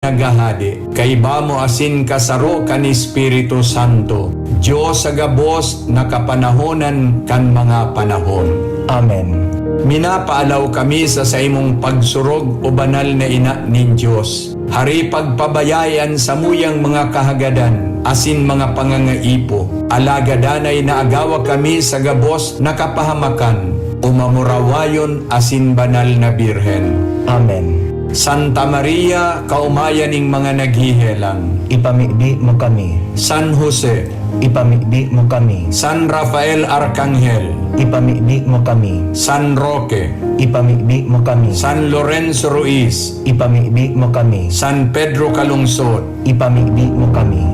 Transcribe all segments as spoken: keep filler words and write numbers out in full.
naghahade, kaiba mo asin kasaro kan Espiritu Santo, Dios sa gabos na kapanahonan kan mga panahon. Amen. Minapaalaw kami sa saimong pagsurog, O Banal na Ina nin Dios. Hari, pagpabayai an samuyang mga kahagadan asin mga pangangaipo, alagad danay na agawa kami sa gabos na kapahamakan, O Mamurawayon asin Banal na Birhen. Amen. Santa Maria, kaomayan ning mga naghehelang. Ipamibi mo kami. San Jose. Ipamibi mo kami. San Rafael Arkanghel. Ipamibi mo kami. San Roque. Ipamibi mo kami. San Lorenzo Ruiz. Ipamibi mo kami. San Pedro Calungsod. Ipamibi mo kami.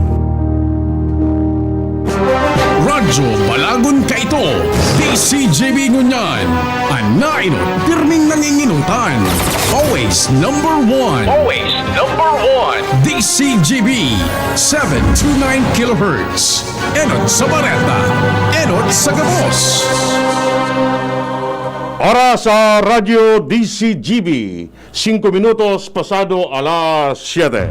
Radyo Balagon Kaito, D C G B ngunyan, an nainot pirming nanginginutan. Always number one. Always number one. D C G B, seven two nine kilohertz. Enot sa bareta, enot sa gabos. Oras sa Radyo D C G B, singko minutos pasado alas siyete.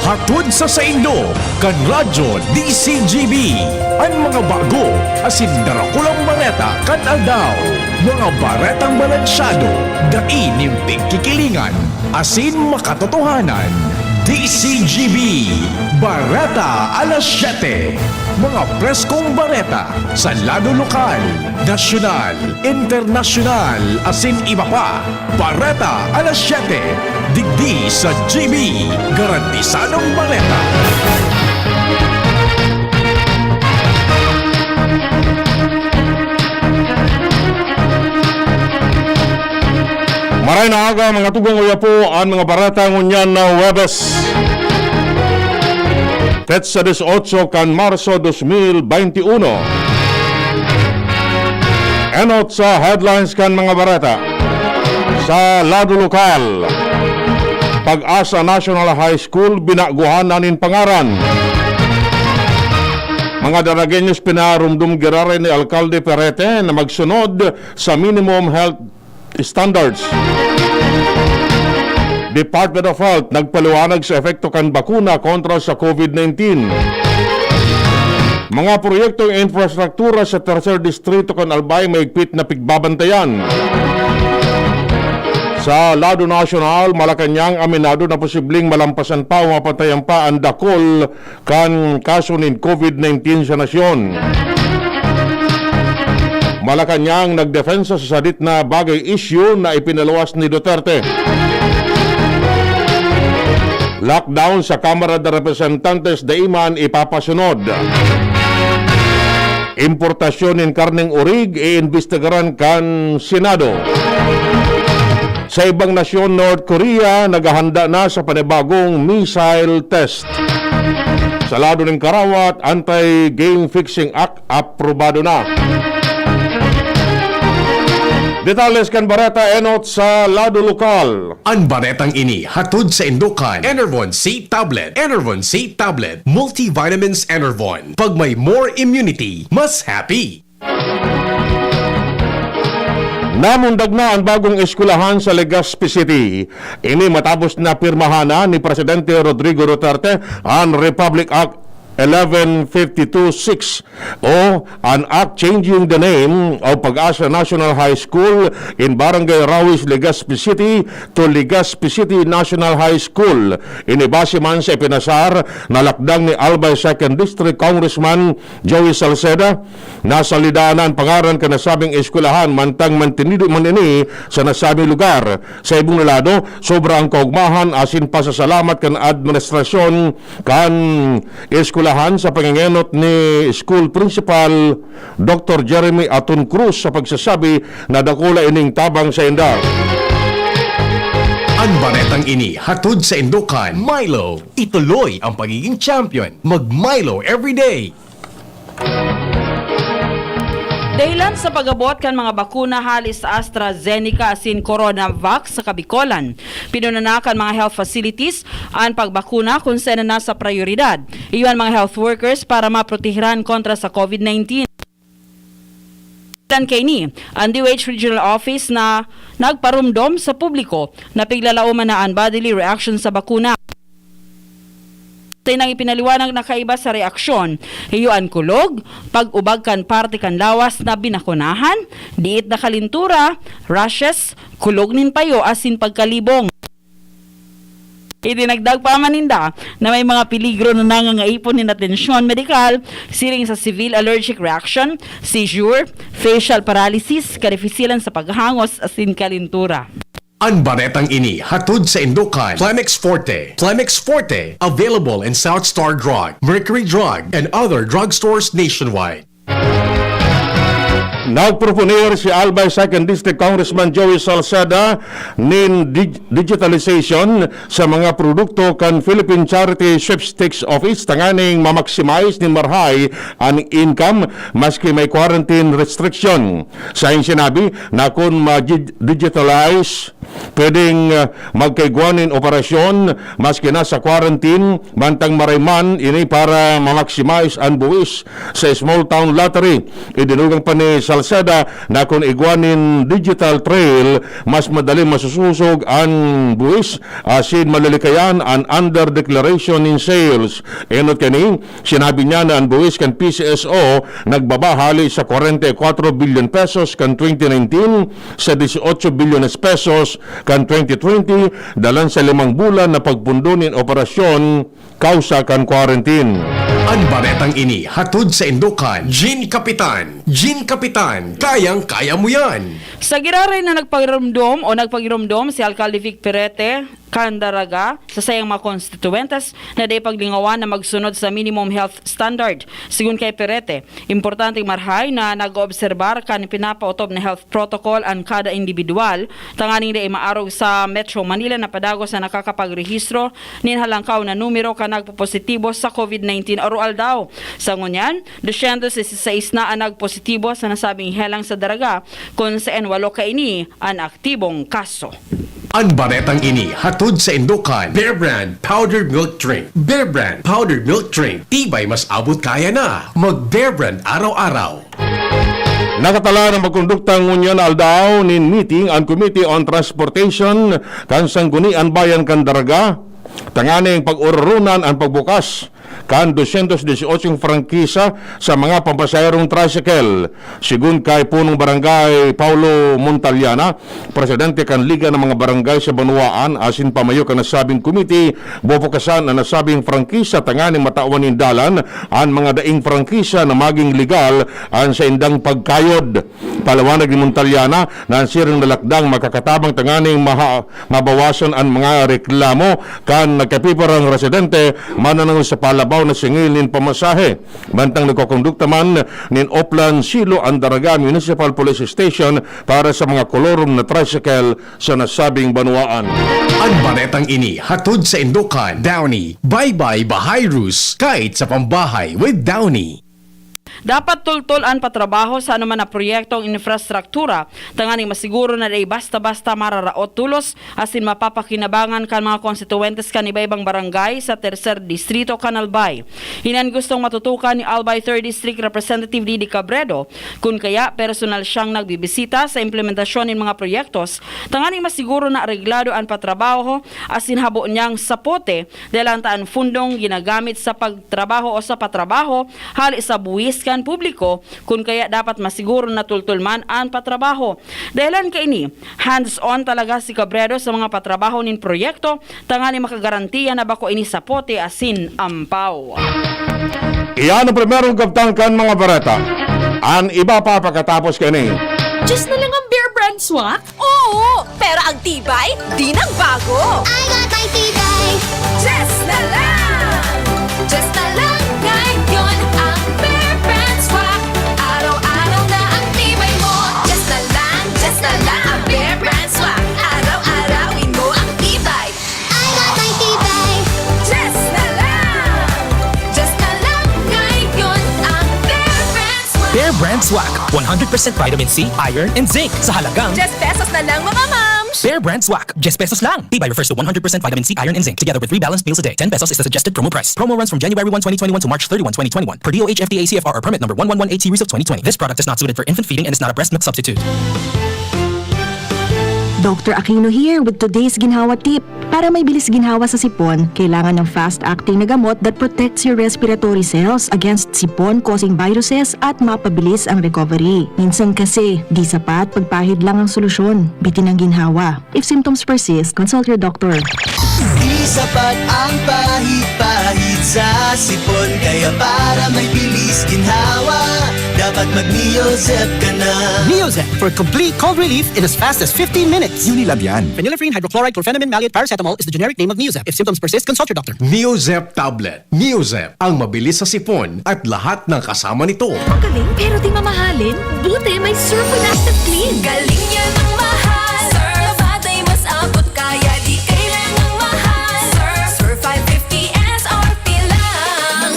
Hatod sa saindo, kan Radyo D C G B, an mga bago asin darakulang bareta kan aldaw. Mga baretang balansyado, dai nin pigkikilingan, asin makatotohanan. D C G B, Bareta alas siyete. Mga preskong bareta sa lado lokal, nasyonal, internasyonal, asin iba pa. Bareta alas siyete, digdi sa G B, garantisadong bareta. Maray na aga, mga tugang, uya po an mga bareta ngunyan na Huwebes, petsa dieciocho kan Marso dos mil veintiuno. Enot sa headlines kan mga bareta. Sa lado lokal, Pag-asa National High School, binaguhan na nin pangaran. Mga Daragueños, pinarumdom giraray ni Alkalde Perete na magsunod sa minimum health standards. Department of Health nagpaliwanag sa epekto kan bakuna kontra sa COVID nineteen. Mga proyektong infrastruktura sa Tercer Distrito kan Albay maigpit na pigbabantayan. Sa lado nasyonal, Malacañang aminado na posibleng malampasan pa o mapantayan pa an dakul kan kaso nin COVID nineteen sa nasyon. Malacañang nagdepensa sa sadit na bagay, isyu na ipinaluwas ni Duterte. Lockdown sa Kamara de Representantes dai man ipapasunod. Importasyon nin karneng orig iimbestigaran kan Senado. Sa ibang nasyon, North Korea naghahanda na sa panibagong missile test. Sa lado nin karawat, Anti-Game Fixing Act aprobado na. Detalles kan bareta enot sa lado lokal. An baretang ini hatod saindo kan Enervon C Tablet. Enervon C Tablet, multivitamins Enervon. Pag may more immunity, mas happy. Namundag na an bagong eskwelahan sa Legazpi City. Ini matapos na pirmahan na ni Presidente Rodrigo Duterte an Republic Act eleven fifty-two six o an Act changing the name of Pag-asa National High School in Barangay Rawis, Legazpi City to Legazpi City National High School. Ini base man sa ipinasar na lakdang ni Albay Second District Congressman Joey Salceda. Nasalida na an pangaran kan nasabing eskwelahan, mantang mantinido man ini sa nasabing lugar. Sa ibong na lado, sobra an kaogmahan asin pasasalamat kan administrasyon kan eskwelahan sa pangengenot ni School Principal Doktor Jeremy Aton Cruz sa pagsasabi na dakula ining tabang sainda. An baretang ini hatod saindo kan Milo. Ituloy ang pagiging champion. Mag Milo everyday. Dahelan sa pag-abot kan mga bakuna hali sa AstraZeneca asin Coronavac sa Kabikolan, pinunana kan mga health facilities an pagbakuna kun saen na nasa prayoridad. Iyo an mga health workers para maprotehiran kontra sa COVID nineteen. Tan kaini, an D O H Regional Office na nagparumdom sa publiko na piglalaoman na an bodily reaction sa bakuna. Sa inang ipinaliwanag na kaiba sa reaksyon, iyo an kulog, pag-ubag kan parte kan lawas na binakunahan, diit na kalintura, rashes, kulog nin payo asin pagkalibong. Idinagdag pa man ninda na may mga peligro na nangangaipon nin atensyon medikal, siring sa severe allergic reaction, seizure, facial paralysis, kadifisilan sa paghangos asin kalintura. An baretang ini hatod saindo kan Plemex Forte. Plemex Forte, available in South Star Drug, Mercury Drug, and other drugstores nationwide. Nagproponer si Albay Second District Congressman Joey Salceda nin dig-, digitalization sa mga produkto kan Philippine Charity Sweepstakes Office tanganing ma-maximize nin marahay an income maski may quarantine restriction. Sa iyang sinabi na kun ma-digitalize, pwedeng, ah, magkaigwa nin operasyon maski nasa quarantine, mantang maray man ini para ma-maximize an buwis sa small town lottery. Idinugang pa ni Salceda na kun igwa nin digital trail, mas madali masusosog an buwis asin malilikayan an under declaration nin sales. Enot kani, sinabi niya na an buwis kan P C S O nagbaba hali sa kwarenta y kwatro bilyon pesos kan twenty nineteen sa dieciocho bilyones pesos kan twenty twenty, dalan sa limang bulan na pagpundo nin operasyon kausa kan quarantine. An baretang ini hatod saindo kan Gin Kapitan. Gin Kapitan, kayang-kaya mo yan! Sa giraray na nagpagiromdom o nagpagiromdom si Alcalde Vic Perete kan Daraga sa saiyang mga konstituyentes na dai paglingawan na magsunod sa minimum health standard. Sigon kay Perete, importanteng marahay na nag-oobserbar kan pinapaotob na health protocol an kada indibidwal, tanganing dai maarog sa Metro Manila na padagos na nakakapagrehistro nin halangkaw na numero kan nagpopositibo sa COVID nineteen aroaldaw. Sa ngunyan, dosyentos dieciséis na an nagpositibo sa nasabing helang sa Daraga, kun saen walo kaini an aktibong kaso. An baretang ini hatod saindo kan Bear Brand Powdered Milk Drink. Bear Brand Powdered Milk Drink, tibay mas abot kaya na. Mag Bear Brand araw-araw. Nakatalaan na magkondukta ngunyan na aldaw nin meeting an Committee on Transportation kan Sangguniang Bayan kan Daraga, tanganing pag-ororonan an pagbukas kan dosyentos dieciocho prangkisa sa mga pampasaherong tricycle. Sigon kay Punong Barangay Paulo Montaliana, presidente kan Liga ng mga Barangay sa Banwaan asin pamayo kan nasabing komite, bubukasan an nasabing prangkisa tanganing matawan nin dalan an mga daing prangkisa na maging legal an saindang pagkayod. Paliwanag ni Montaliana na an siring na lakdang makakatabang tanganing maha-, mabawasan an mga reklamo kan nagkapiperang residente mananangol sa palabaw na singil nin pamasahe. Mantang nagkokondukta man nin Oplan Silo an Daraga Municipal Police Station para sa mga kolorum na tricycle sa nasabing banwaan. An baretang ini hatod saindo kan Downy. Bye-bye Bahayrus, kahit sa pambahay with Downy. Dapat tultol an patrabaho sa anoman na proyektong infrastruktura tanganing masiguro na dai basta-basta mararaot tolos asin mapapakinabangan kan mga konstituyentes kan iba-ibang barangay sa Tercer Distrito kan Albay. Ini an gustong matutukan ni Albay Third District Representative Didi Cabredo, kun kaya personal siyang nagbibisita sa implementasyon nin mga proyektos tanganing masiguro na areglado an patrabaho asin habo niyang sapote dahil an ta an fundong ginagamit sa pagtrabaho o sa patrabaho hali sa buwis kan publiko, kun kaya dapat masiguro na tultol man an patrabaho. Dahilan kaini, hands-on talaga si Cabredo sa mga patrabaho nin proyekto tanganing makagarantiya na bako ini sapote asin ampaw. Iyan ang primerong kabtang kan mga bareta. An iba pa pakatapos kaini. Diyos na lang ang Bear Brand Swak? Oo, pero ang tibay, di nagbago. I got my tibay. Just na lang! Just na lang ngayon ang Bear Brand Swak. Araw-araw na ang tibay mo. Just na lang, just na lang ang Bear Brand Swak. Araw-arawin mo ang tibay. I got my tibay. Just na lang! Just na lang ngayon ang Bear Brand Swak. Bear Brand Swak, one hundred percent vitamin C, iron, and zinc sa halagang Diyes pesos na lang, mga mams! Bear Brand Swak, diyes pesos lang. Tibay refers to one hundred percent vitamin C, iron, and zinc, together with three balanced meals a day. Ten pesos is the suggested promo price. Promo runs from January one, twenty twenty-one to March thirty-one, twenty twenty-one, per D O H F D A C F R or permit number one one one eight series of twenty twenty. This product is not suited for infant feeding and is not a breast milk substitute. Doctor Aquino here with today's ginhawa tip. Para may bilis ginhawa sa sipon, kailangan ng fast-acting na gamot that protects your respiratory cells against sipon-causing viruses at mapabilis ang recovery. Minsan kasi, di sapat pagpahid lang ang solusyon. Bitin ang ginhawa. If symptoms persist, consult your doctor. Di sapat ang pahid-pahid sa sipon. Kaya para may bilis ginhawa, dapat mag-Neozep ka na. Neozep for complete cold relief in as fast as fifteen minutes. Unilab yan. Phenylephrine hydrochloride chlorphenamine maleate paracetamol is the generic name of Neozep. If symptoms persist, consult your doctor. Neozep tablet. Neozep, ang mabilis sa sipon at lahat ng kasama nito. Magaling pero di mamahalin? Buti may Surf with Active Clean. Galing yan ng mahal. Surf. Batay mas abot kaya di kailangang mahal. Surf. Surf five fifty S R P lang.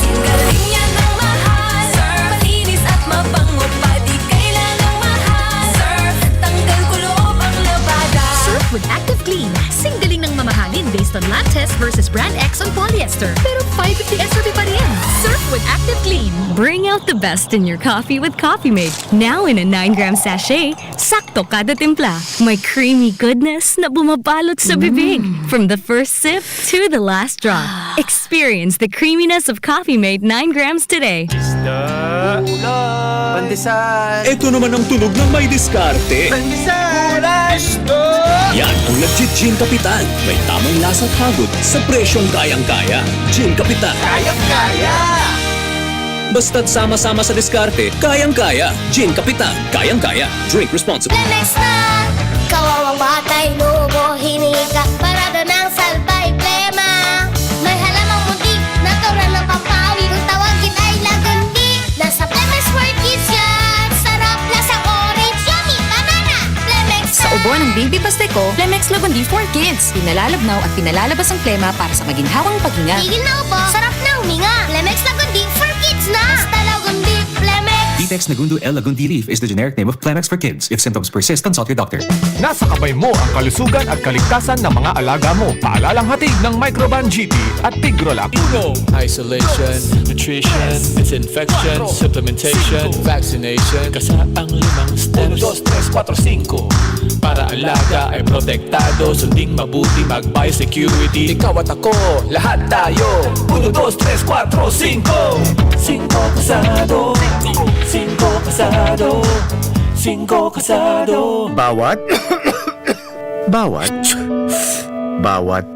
Sing galing yan ng mahal. Surf. Malinis at mabango pa di kailangang mahal. Surf. Tanggal kuloob ang labada. Surf with Active Clean. Sing galing ng mamahalin based on lab test versus brand X on polyester. Pero five fifty S R P pa rin. Surf with Active Clean. Bring out the best in your coffee with Coffee Mate. Now in a nine gram sachet, sakto kada timpla. May creamy goodness na bumabalot sa bibig. From the first sip to the last drop. Experience the creaminess of Coffee Mate nine grams today. Pandesal. Ito naman ang tunog ng may diskarte. Pandesal. Yan ang nagji-Gin Kapitan. May tamang lasa at hagod sa presyong kayang-kaya. Gin Kapitan. Kayang-kaya. Basta't sama-sama sa diskarte, kayang-kaya. Gin Kapitan, kayang-kaya. Drink responsibly. Plemex na! Kawawang batay, nubo, hinika, parada ng salbay, plema. May halamang muntik, natural ng pampawi, kung tawagin ay lagundi. Nasa Plemex for Kids yan! Sarap, lasang orange, yummy, banana! Plemex Sa ubo ng Baby Pasteco, Plemex Lagundi for Kids. Pinalalabnaw at pinalalabas ang plema para sa maginhawang paghinga. Tigil na ubo, sarap na huminga. Plemex Lagundi for Kids na! Basta Lagundi, Plemex! Ditex Nagundo L Lagundi Leaf is the generic name of Plemex for Kids. If symptoms persist, consult your doctor. Nasa kamay mo ang kalusugan at kaligtasan ng mga alaga mo. Paalalang hatid ng Microban G P at Tigrolac. Uno, Isolation, nutrition, disinfection, supplementation, vaccination. Kasa ang limang steps. Uno, dos, tres, kuwatro, singko. Para alaga ay protektado, sunding mabuti, mag-biosecurity. Ikaw at ako, lahat tayo. Uno, dos, tres, kuwatro, singko. Singko kasado. Singko kasado. Singko kasado. Bawat, bawat, bawat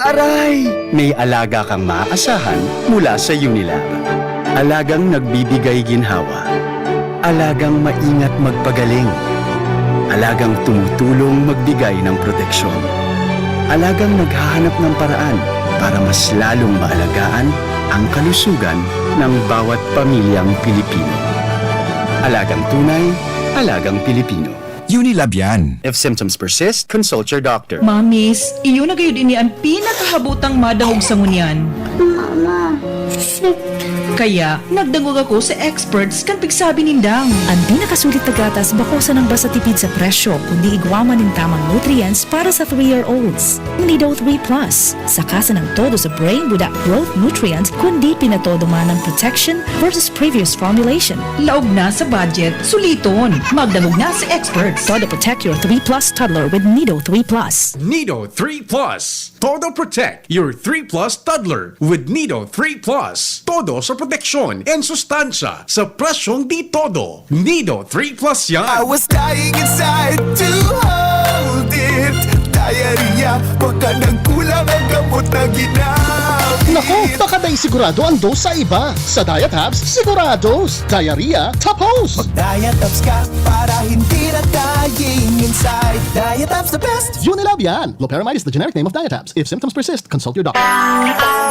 Aray! May alaga kang maaasahan mula sa Unilab. Alagang nagbibigay ginhawa. Alagang maingat magpagaling. Alagang tumutulong magbigay ng proteksyon. Alagang naghahanap ng paraan para mas lalong maalagaan ang kalusugan ng bawat pamilyang Pilipino. Alagang tunay, alagang Pilipino. Unilab yan. If symptoms persist, consult your doctor. Mamis, iyo na gayud ini an pinakahabotang madangog sa ngunyan. Mama, sick. Kaya, nagdangog ako sa experts kan pigsabi nindang. An pinakasulit na gatas bako sanang basta tipid sa presyo, kundi igwa man nin tamang nutrients para sa three-year-olds. Nido three Plus. Saka sanang todo sa brain without growth nutrients, kundi pinatodo man ang protection versus previous formulation. Laog na sa budget, suliton. Magdangog na sa experts. Todo protect your three plus toddler with Nido three Plus. Nido three Plus. Todo protect your three plus toddler with Nido three Plus. Todo sa proteksyon and sustansya sa presyong di todo. Nido three Plus yan. I was dying inside to hold it. Diarrhea, baka nagkulang ang gamot na ginamit. Naku, baka dai sigurado ang dose sa iba. Sa Diatabs, sigurados. Diarrhea, tapos! Mag-Diatabs ka para hindi na dying inside. Diatabs the best! Unilab yan! Loperamide is the generic name of Diatabs. If symptoms persist, consult your doctor.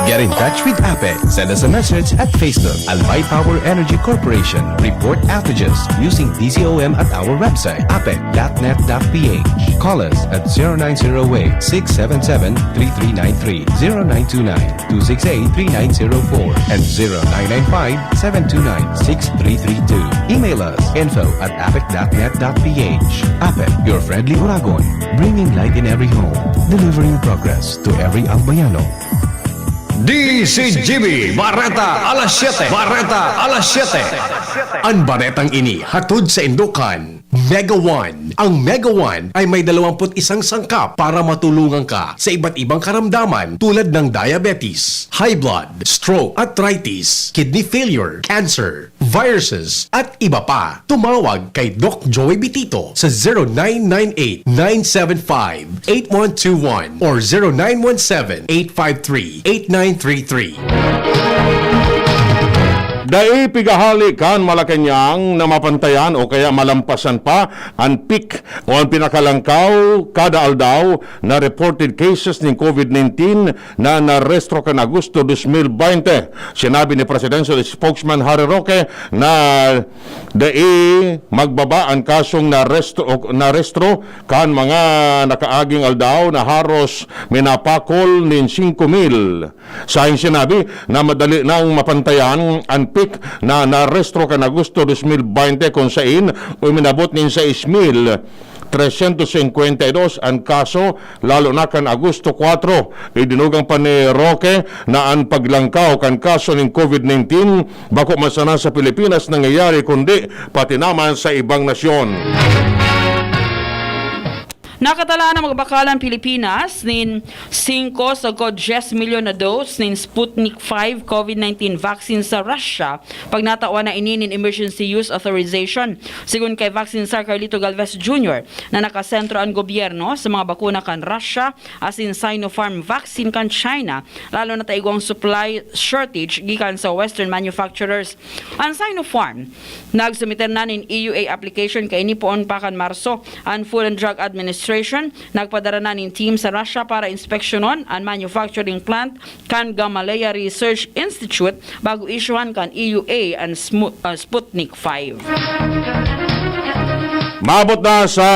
Get in touch with APEC. Send us a message at Facebook, Albay Power Energy Corporation. Report outages using D C O M at our website, apec dot net dot P H. Call us at zero nine zero eight, six seven seven, three three nine three, zero nine two nine, two six eight, three nine zero four, and zero nine nine five, seven two nine, six three three two. Email us, info at apec dot net dot P H. APEC, your friendly Oragon. Bringing light in every home. Delivering progress to every Albayano. D C G B, Bareta alas siyete. Bareta alas siyete. An baretang ini hatod saindo kan Mega One. Ang Mega One ay may dalawampu't isang sangkap para matulungan ka sa iba't ibang karamdaman tulad ng diabetes, high blood, stroke, arthritis, kidney failure, cancer, viruses, at iba pa. Tumawag kay Doc Joey Bitito sa zero nine nine eight, nine seven five, eight one two one or zero nine one seven, eight five three, eight nine three three. Dai pigahali kan Malacañang na mapantayan o kaya malampasan pa an peak o an pinakalangkaw kada aldaw na reported cases nin COVID nineteen na narehistro kan Agosto dos mil baynte. Sinabi ni Presidential Spokesman Harry Roque na dai magbaba an kasong narehistro, narehistro kan mga nakaaging aldaw na haros minapakol nin singko mil. Saing sinabi na madali nang mapantayan an peak na narehistro kan Agosto dos mil baynte, kun sain uminabot nin sais mil tresyentos singkwenta y dos an kaso, lalo na kan Agosto kwatro. Idinugang pa ni Roque na an paglangkaw kan kaso nin COVID nineteen bako man sana sa Pilipinas nangyayari, kundi pati naman sa ibang nasyon. Nakatalaan na magbakal an Pilipinas nin singko sagkod dyes milyon na dose nin Sputnik five COVID nineteen vaccine sa Russia, pag natawan na ini nin emergency use authorization. Sigon kay Vaccine Czar Carlito Galvez Junior na nakasentro an gobyerno sa mga bakuna kan Russia asin Sinopharm vaccine kan China, lalo na ta igwang supply shortage gikan sa Western manufacturers. An Sinopharm nagsumiter na nin E U A application kaini poon pa kan Marso. An Food and Drug Administration nagpadara na nin team sa Russia para inspeksyonon an manufacturing plant kan Gamaleya Research Institute bago isyuhan kan E U A an Smu-, ah, Sputnik five. Maabot na sa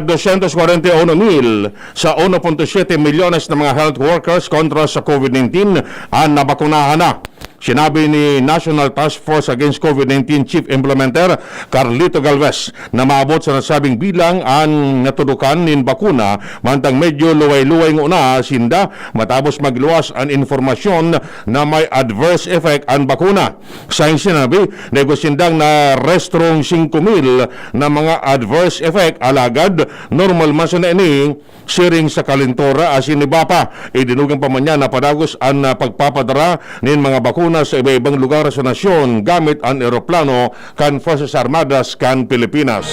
dosyentos kwarenta y uno mil sa uno punto siyete milyones na mga health workers kontra sa COVID nineteen an nabakunahan na. Sinabi ni National Task Force Against COVID nineteen Chief Implementer Carlito Galvez na maabot sa nasabing bilang an natudukan nin bakuna, mantang medyo luway-luway ngona sinda matapos magluwas an impormasyon na may adverse effect an bakuna. Saing sinabi, igwa sindang narehistrong singko mil na mga adverse effect, alagad normal man sana ini siring sa kalintora asin iba pa. Idinugang pa man niya na padagos an, ah, pagpapadara nin mga bakuna sa iba-ibang lugar sa nasyon gamit an eroplano kan Fuerzas Armadas kan Pilipinas.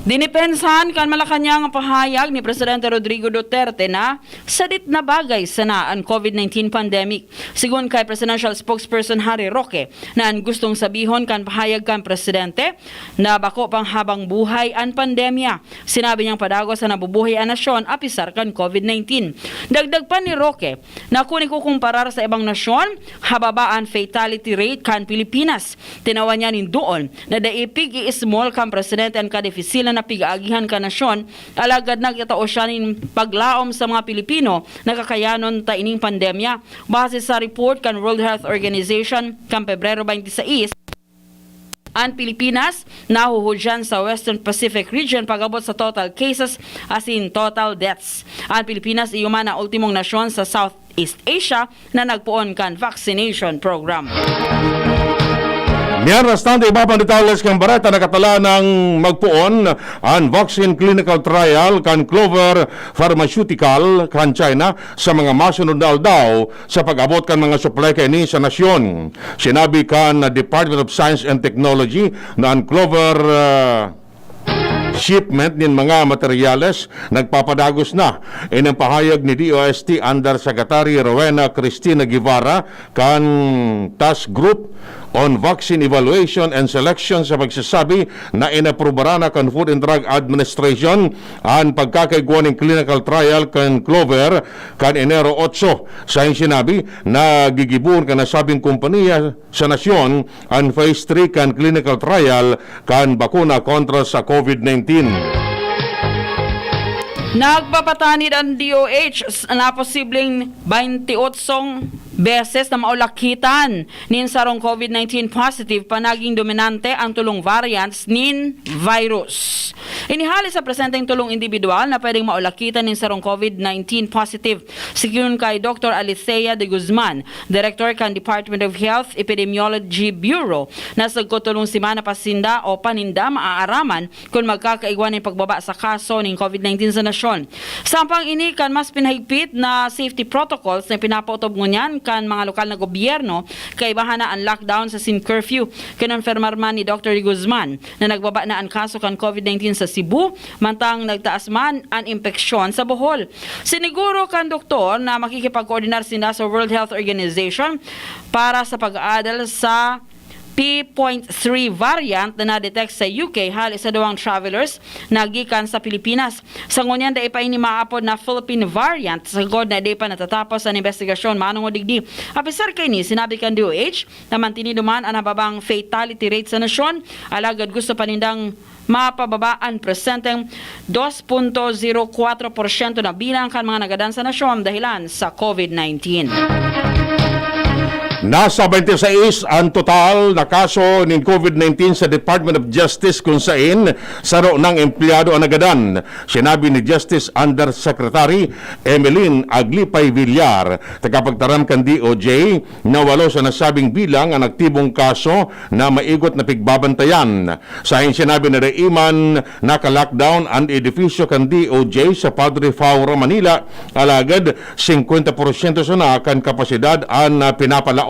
Dinipensahan kan Malacañang ang pahayag ni Presidente Rodrigo Duterte na sadit na bagay sana an COVID nineteen pandemic. Sigon kay Presidential Spokesperson Harry Roque, na an gustong sabihon kan pahayag kan presidente na bako pang habang buhay an pandemya. Sinabi niyang padagos an nabubuhay an nasyon apisar kan COVID nineteen. Dagdag pa ni Roque na kun ikukumparar sa ibang nasyon, hababa an fatality rate kan Pilipinas. Tinawan niya nin duon na dai pig-i-small kan presidente an kadifisilan na pig-aagihan kan nasyon, alagad nagtatao siya nin paglaom sa mga Pilipino na kakayanon ta ining pandemya. Base sa report kan World Health Organization kan Pebrero twenty-six, an Pilipinas nahuhudyan sa Western Pacific region pag-abot sa total cases asin total deaths. An Pilipinas iyo man na ultimong nasyon sa Southeast Asia na nagpoon kan vaccination program. Mientras tanto, iba pang detalles kan bareta, nakatalaan nang magpoon an vaccine clinical trial kan Clover Pharmaceutical kan China sa mga masunod na aldaw sa pag-abot kan mga supply kaini sa nasyon. Sinabi kan Department of Science and Technology na an Clover, ah, shipment nin mga materyales nagpapadagos na. Ini an pahayag ni D O S T Undersecretary Rowena Cristina Guevara kan Task Group on Vaccine Evaluation and Selection sa pagsasabi na inaprubaran na kan Food and Drug Administration an pagkakaigwa nin clinical trial kan Clover kan Enero otso. Saing sinabi, nagigibohon kan nasabing kompanya sa nasyon an phase three kan clinical trial kan bakuna kontra sa COVID nineteen. Nagpapatanid an D O H s-, na posibleng baynti otsong beses na maulakitan nin sarong COVID nineteen positive, panaging dominante ang tulong variants nin virus. Inihali sa presenteng tulong indibidwal na pwedeng maulakitan nin sarong COVID nineteen positive. Sigon kay Doktor Alicea de Guzman, Director kan Department of Health Epidemiology Bureau, na sagkod tolong semana pa sinda o paninda maaaraman kun magkakaigwa nin pagbaba sa kaso nin COVID nineteen sa nasyon. Sampang ini kan mas pinahigpit na safety protocols na pinapaotob ngunyan kan mga lokal na gobyerno, kaibahan na an lockdown sa sin curfew. Kinonfirmar man ni Doktor Guzman na nagbaba na an kaso kan COVID nineteen sa Cebu, mantang nagtaas man an impeksyon sa Bohol. Siniguro kan doktor na makikipagkoordinar sinda sa World Health Organization para sa pag-aadal sa P point three variant na na-detect sa U K hali sa duwang travelers na gikan sa Pilipinas. Sa ngunyan, dai pa ini maapod na Philippine variant, sagkod na dai pa natatapos an investigasyon manongod digdi. Apisar kaini, sinabi kan D O H na mantinido man an hababang fatality rate sa nasyon, alagad gusto pa nindang mapababa an presenteng dos punto zero kwatro porsyento na bilang kan mga nagadan sa nasyon dahilan sa COVID nineteen. Nasa twenty-six an total na kaso nin COVID nineteen sa Department of Justice, kun sain saro nang empleyado an nagadan. Sinabi ni Justice Undersecretary Emeline Aglipay Villar, tagapagtaram kan D O J, na walo sa nasabing bilang an aktibong kaso na maigot na pigbabantayan. Saen sinabi na dai man naka-lockdown an edifisyo kan D O J sa Padre Faura, Manila, alagad singkwenta porsyento sana kan kapasidad an, ah, pinapalaog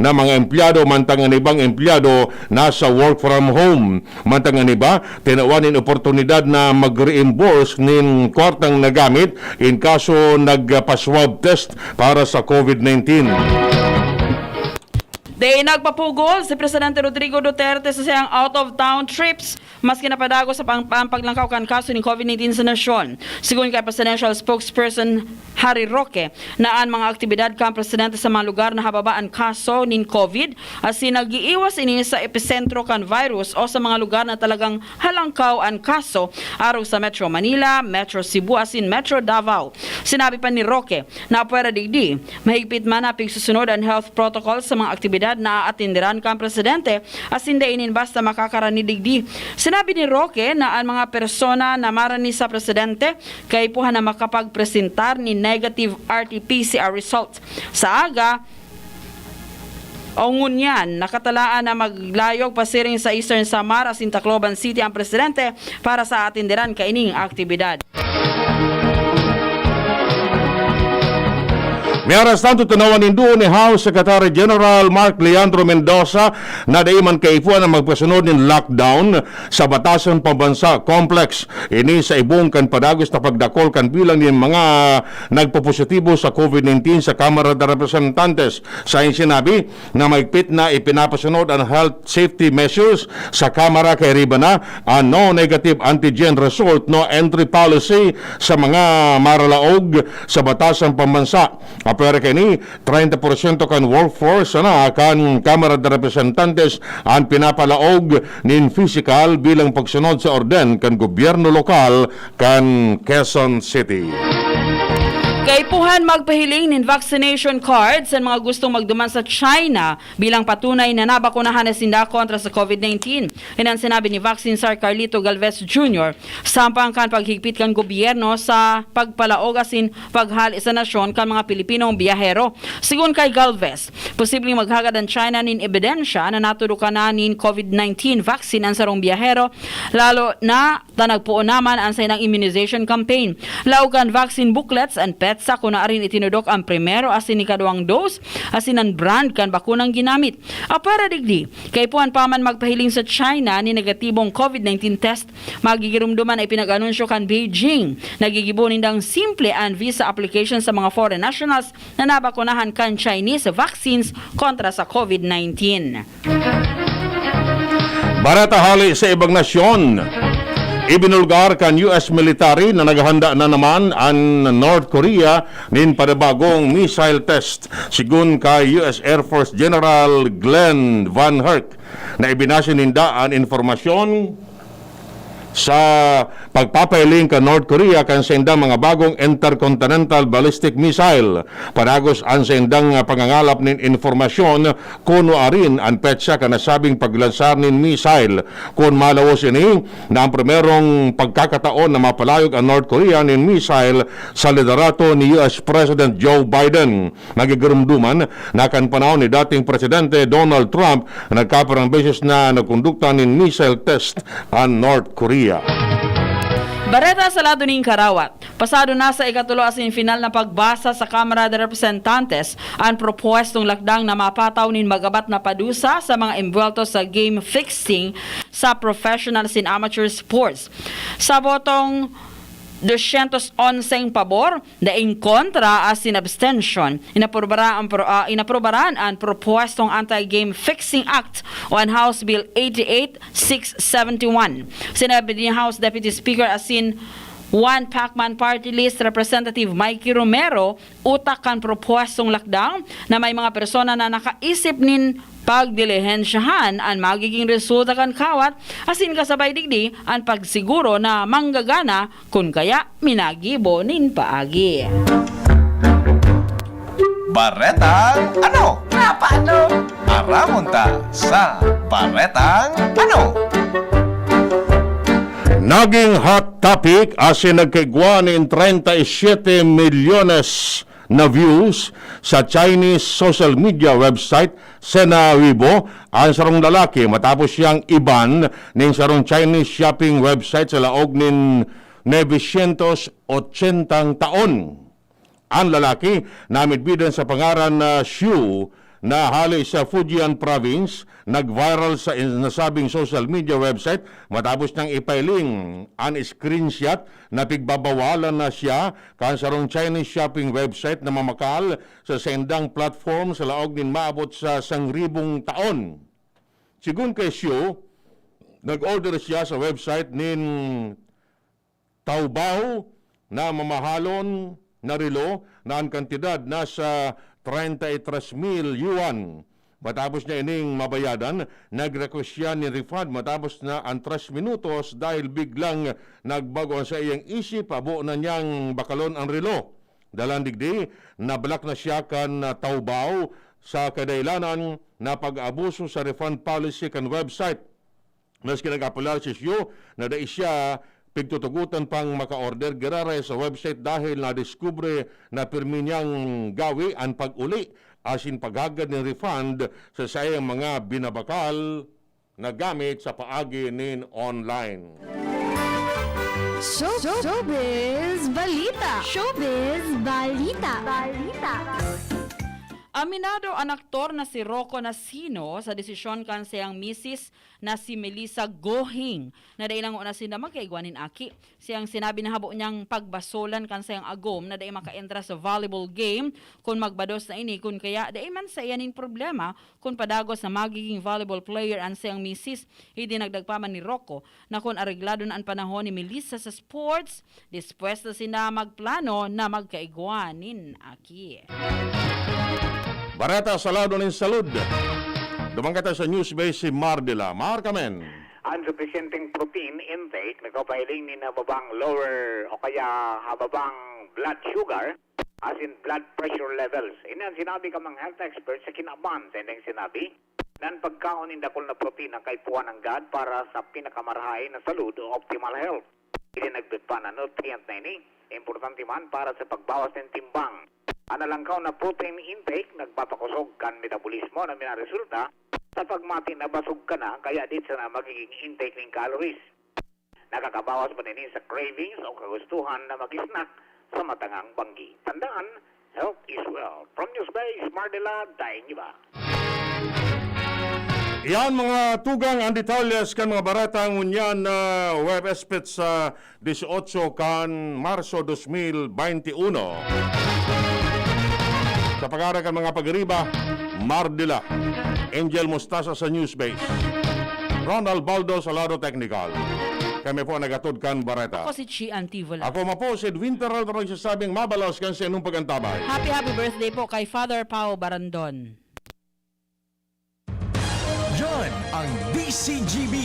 na mga empleyado, mantang an ibang empleyado nasa work from home. Mantang an iba, tinawan nin oportunidad na mag-reimburse nin kwartang nagamit in kaso nagpa-swab test para sa COVID nineteen. Dai nagpapugol si Presidente Rodrigo Duterte sa siyang out-of-town trips, maski napadagos sa pang-, ang paglangkaw kan kaso nin COVID nineteen sa nasyon. Sigon kay Presidential Spokesperson Harry Roque, na an mga aktibidad kan presidente sa mga lugar na hababa an kaso nin COVID, asin nag-iiwas ini sa episentro kan virus o sa mga lugar na talagang halangkaw an kaso, arog sa Metro Manila, Metro Cebu, asin Metro Davao. Sinabi pa ni Roque, na pwera digdi, mahigpit man na pigsusunod an health protocol sa mga aktibidad na aatenderan kan presidente, asin dai nin basta makakarani digdi. Sinabi ni Roque na an mga persona na marani sa presidente kaipuhan na makapagpresentar nin negative R T P C R result sa aga, o ngunyan, nakatalaan na maglayog pasiring sa Eastern Samar asin Tacloban City ang presidente para sa atenderan kaining aktibidad. Mientras tanto, tinawan nindo ni House Secretary General Mark Leandro Mendoza na dai man kaipuhan na magpasunod nin lockdown sa Batasan Pambansa Complex. Ini sa ibong kan padagos na pagdakol kan bilang nin mga nagpopositibo sa COVID nineteen sa Kamara de Representantes. Saen sinabi na mahigpit na ipinapasunod an health safety measures sa Kamara, kairiba na an no negative antigen result, no entry policy sa mga maralaog sa Batasan Pambansa. Apwera kaini, treinta porsyento kan workforce sana kan Kamara de Representantes an pinapalaog nin pisikal bilang pagsunod sa orden kan gobyerno lokal kan Quezon City. Kaipuhan magpahiling nin vaccination card sa mga gustong magduman sa China bilang patunay na nabakunahan na sinda kontra sa COVID nineteen. Yan ang sinabi ni Vaccine Czar Carlito Galvez Junior, sampang kan paghigpit kan gobyerno sa pagpalaog asin paghali sa nasyon kan mga Pilipinong biyahero. Sigon kay Galvez, posibleng maghagad an China nin ebidensya na natudukan na nin COVID nineteen vaccine an sarong biyahero, lalo na ta nagpoon naman an saindang immunization campaign. Laog kan vaccine booklets, an petsa kun arin itinudok an primero asin ikaduwang dose, asin an brand kan bakunang ginamit. Apwera digdi, kaipuhan pa man magpahiling sa China nin negatibong COVID nineteen test. Magigiromdoman na ipinag-anunsyo kan Beijing na gigibo nindang simple an visa application sa mga foreign nationals na nabakunahan kan Chinese vaccines kontra sa COVID nineteen. Bareta hali sa ibang nasyon. Ibinulgar kan U S military na naghahanda na naman an North Korea nin panibagong missile test. Sigun kay U S Air Force General Glenn Van Herk, na ibinase ninda an impormasyon sa pagpapailing kan North Korea kan saindang mga bagong intercontinental ballistic missile. Padagos an saindang, ah, pangangalap nin impormasyon kun nuarin an petsa kan nasabing paglansar nin missile. Kun malawos ini, na an primerong pagkakataon na mapalayog an North Korea nin missile sa liderato ni U S President Joe Biden. Magigirumduman na kan panahon ni dating Presidente Donald Trump, nagkaparang beses na nagkondukta nin missile test an North Korea. Bareta sa lado nin karawat. Pasado na sa ikatulo asin final na pagbasa sa Kamara de Representantes an propuwestong lakdang na mapataw nin magabat na padusa sa mga embwelto sa game fixing sa professional asin amateur sports. Sa botong dosyentos onseng pabor, daing kontra asin abstention, inaprubaran an pro-, ah, inaprubaran an propuwestong Anti-Game Fixing Act o an House Bill eighty-eight six seventy-one. Sinabi ni House Deputy Speaker asin One Pacman Party List Representative Mikey Romero, utak kan propuwestong lakdang na may mga persona na nakaisip nin pagdilihensyahan an magiging resulta kan kawat, asin kasabay digdi an pagsiguro na manggagana kun kaya minagibo nin paagi. Baretang ano? Nga paano? Aramon ta sa Baretang ano? Naging hot topic asin nagkaigwa nin treinta y siete milyones na views sa Chinese social media website Sina Weibo an sarong lalaki matapos siyang i-ban nin sarong Chinese shopping website sa laog nin novecientos ochentang taon. An lalaki, na midbidan sa pangaran na Xiu, na hale sa Fujian Province, nag-viral sa in-, nasabing social media website matapos niyang ipailing an screenshot na pigbabawalan na siya kan sarong Chinese shopping website na mamakal sa saindang platform sa laog nin maabot sa sangribong taon. Sigon kay Xiu, nag-order siya sa website nin Taobao na mamahalon na relo na an kantidad nasa treinta y tres mil yuan. Matapos niya ining mabayadan, nag-request siya nin refund matapos na an tres minutos dahil biglang nagbago an saiyang isip, habo na niyang bakalon an relo. Dalan digdi, na-block na siya kan, ah, Taobao sa kadahilanan na pag-abuso sa refund policy kan website. Maski nag-apelar si Xiu na dai siya pigtutugotan pang maka-order giraray sa website dahil nadiskubre na pirmi niyang gawi an pag-uli asin paghagad nin refund sa saiyang mga binabakal na gamit sa paagi nin online. Show, showbiz balita. Showbiz balita. Balita. Aminado an aktor na si Rocco Nasino sa desisyon kan saiyang misis na si Melissa Gohing na dai lang na sinda magkaigwa nin aki. Siyang sinabi na habo niyang pagbasolan kan saiyang agom na dai makaentra sa volleyball game kun magbados na ini, kun kaya dai man saiya nin problema kun padagos na magiging volleyball player an saiyang misis. Idinagdag pa man ni Rocco na kun areglado na an panahon ni Melissa sa sports, dispuesto sinda magplano na magkaigwa nin aki. Bareta sa lado nin salud. Duman kita sa news base si Mar de la Mar Kamen. Ang sufisyenteng protein intake nagpapahiling nin hababang lower o kaya hababang blood sugar, as in blood pressure levels. Ini ang sinabi ka mga health experts sa kinaban sa inyong sinabi na ang pagkaon ng dakul na protina kaipuhan ang gad para sa pinakamarahay na salud o optimal health. Ini nagdutpa na nutrient na ini, importante man para sa pagbawas ng timbang. Ang nalangkaw na protein intake nagpapakosog kan metabolismo na minaresulta sa pagmati na basog ka na, kaya di sana magiging intake ng calories. Nakakabawas man ini sa cravings o kagustuhan na mag-snack sa matangang banggi. Tandaan, health is wealth. From News Base, Mardela, Daing Iba. Iyan mga tugang ang detalyes kan mga bareta ngunyan na Huwebes, petsa dieciocho kan Marso dos mil veintiuno. Sa pangaran kan mga pag-iriba, Mardila, Angel Mostasa sa News Base, Ronald Baldo sa lado teknikal. Kami po ang nagatod kan bareta. Ako si Chi Antivola. Ako man po si Edwin Peralta, nagsasabing mabalos kan sa inyong pag-antabay. Happy, happy birthday po kay Father Pao Barandon. Yan ang D C G B,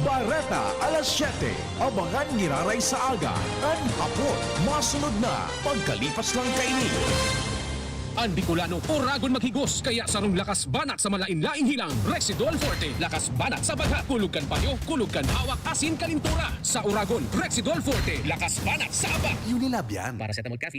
Bareta, alas siyete. Abangan giraray sa aga, kan hapon. Masunod na, pagkalipas lang kaini. An Bicolano, oragon maghigos, kaya sarong lakas banat sa malain-laing hilang, Rexidol Forte. Lakas banat sa bagha, kulog kan payo, kulog kan hawak, asin kalintura. Sa oragon, Rexidol Forte, lakas banat sa abak. Unilab yan. Paracetamol Caffeine.